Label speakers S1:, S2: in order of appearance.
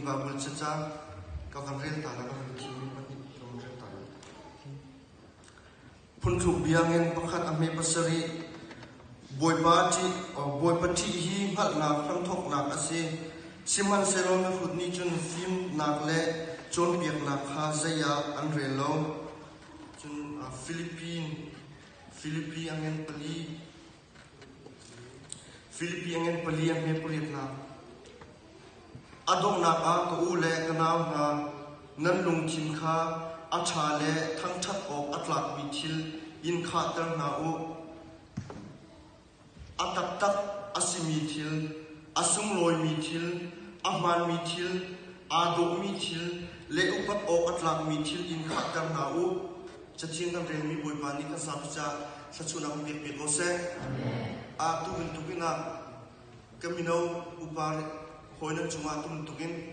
S1: Baibal cacang ka van rel ta la, ka van thimmi pahnih ka van rel ta la. Phuntluk biangin pakhat a hme pasarih. Bawipa ṭih, Bawipa ṭih hi hngalhnak hramthawknak a si. Sihmanhsehlaw mihrut nih cun fimnak le cawnpiaknak kha zei ah an rel lo. Cun Philippine, Filipi a ngen pali, Filipi a ngen pali a hme pariatnak. A donghnak ah ka u le ka nau hna, nan lungthin kha a ṭha le thangṭhat awk a tlakmi thil in khahter hna u. A taktak a simi thil, a sunglawimi thil, a hmaanmi thil, aa dawhmi thil le upat awk a tlakmi thil in khahter hna u. Cathiang kan relmi Bawipa nih kan zapi caah thluachuahnak kan pek piak ko seh. A tu bantukin ah ka mino upa hawi nan cungah tu bantukin.